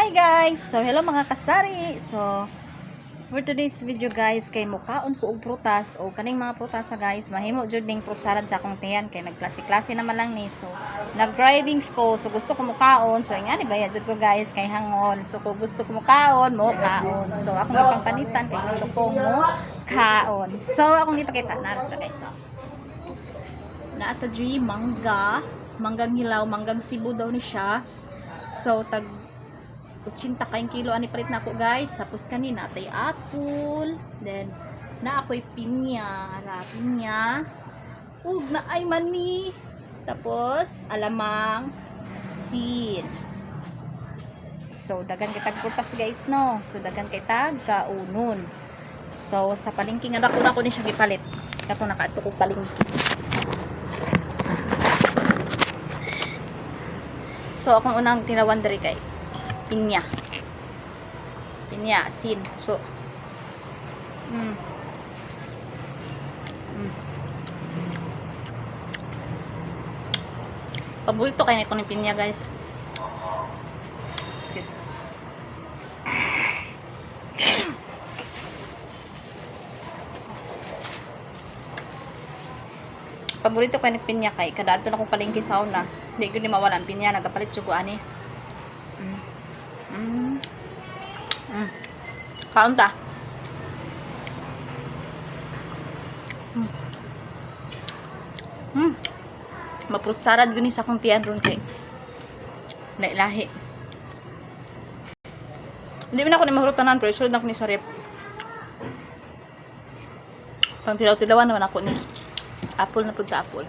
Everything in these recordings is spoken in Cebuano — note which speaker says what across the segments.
Speaker 1: Hi guys! So hello mga kasari! So for today's video guys, kay mukaon ko og prutas o kaning mga prutas guys, mahimo jud ning fruit salad sa akong tiyan kay nagklase-klase naman lang ni. So nag-driving ko, so gusto ko mukaon. So ingani ba jud ko guys kay hangol. So kung gusto ko mukaon, mukaon. So akong ipangpanitan kay gusto ko mukaon. So akong ipakita na sila guys. So, naa ta diri mangga, manggang hilaw, manggang Cebu daw ni siya. So tag 80 kayong kilo ani palit na ako guys. Tapos kanina atay apple, then na ako'y pinya, ra pinya. Ug na ay mani. Tapos alamang asin. So dagan kay tag prutas guys, no. So dagan kay tag kaunon. So sa palengke nga dako na ko ni siya gipalit. Kato nakaadto ko palengke. So akong unang tinawan diri kay pinya. Pinya, asin. So, Paborito kay ko ni pinya, guys. Asin. Paborito ko ni pinya kay kada adto na kong palengke sa una. Hindi gyud ni mawala ang pinya, nagapalit jud ko ani. Kaon ta. Maprut salad gyud ni sa akong tiyan ron kay lahi. Hindi man ako ni mahurot tanan pero isulod na ako ni sa rep. Pang tilaw-tilawan naman ako ni. Apple na pud sa apple.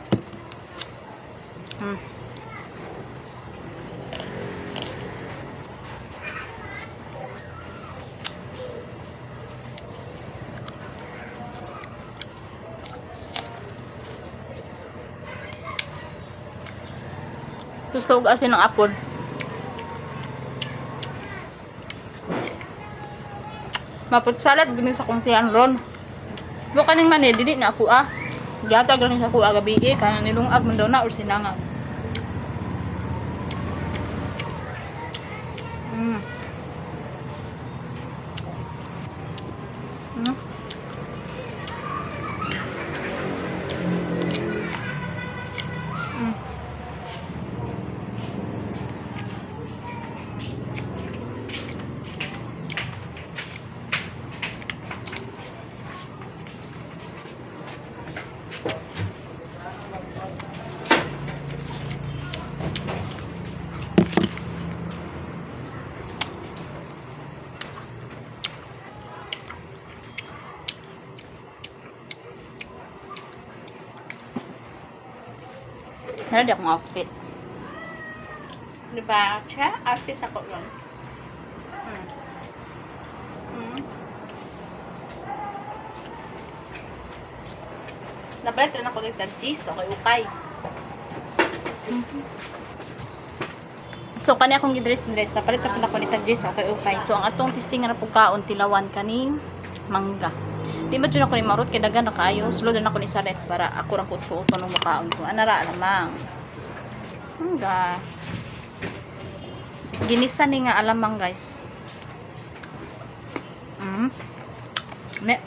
Speaker 1: Gusto og asin ng apple. Maput salad gini sa kong tiyan ron. Mo kaning mani dili na ako ah. Gihatag ra ni sa ako gabi eh kanang nilungag man daw na or sinangag. Meron di akong outfit. Diba? Siya, outfit ako ron. Napalit rin ako dito ng cheese. Okay, ukay. So, kani akong gidress-dress. Napalit na ako nito cheese. Okay, ukay. So, ang atong testing nga na pagkaon, tilawan kaning mangga. Di ba dyan ako ni marot kay dagan na kaayo. Sulod na ako ni Saret para ako ra kut-kuto nung mukaon ko. Anara alamang. Mangga. Ginisa ni nga alamang guys. Ne.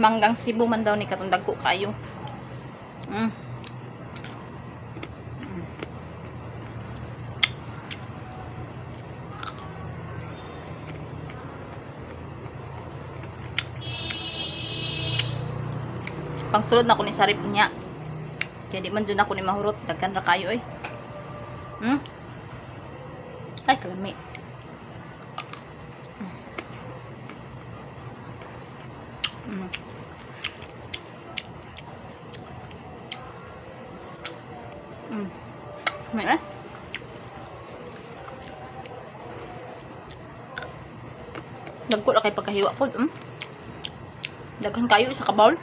Speaker 1: Manggang Cebu man daw ni katong dagko kayo. Pangsulod na ako ni Sarip niya. Kaya di man dyan ako ni mahurot. Daghan ra kayo eh. Ay, kalami. May eh. Dagko ra kay pagkahiwa po. Daghan kayo sa kabawl.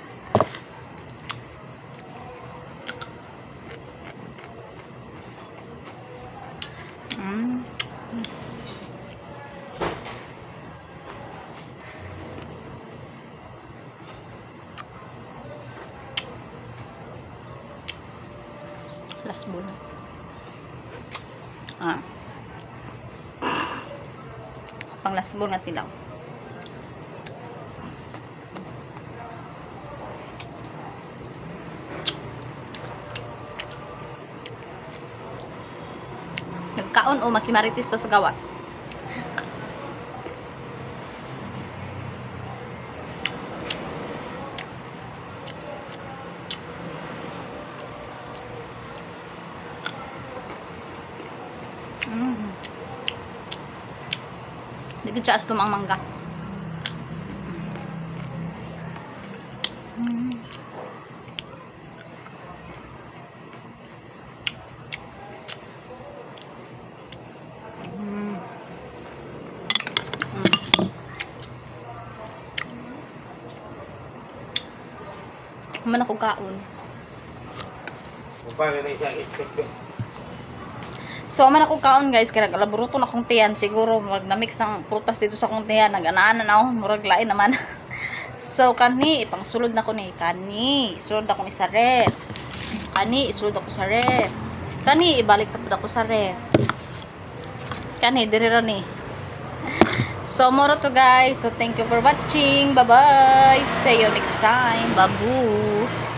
Speaker 1: Last bowl. Ah. Panglasbon nga tilaw. Nagkaon o makimaritis pa sa gawas. Di ko siya aslom ang mangga. Man ako kaon.
Speaker 2: Kumpara na isang stick ko.
Speaker 1: So, man ako kaon, guys, kaya nag-alaburuto na akong tiyan. Siguro, mag na-mix ng prutas dito sa akong tiyan. Nag-anaanan ako, murag lain naman. So, kani, ipangsulod na ko ni. Kani, isulod ako ni sa ref. Kani, isulod ako sa ref. Kani, ibalik tapod ako sa ref. Kani, diri ra ni. So, moro to, guys. So, thank you for watching. Bye-bye. See you next time. Babu.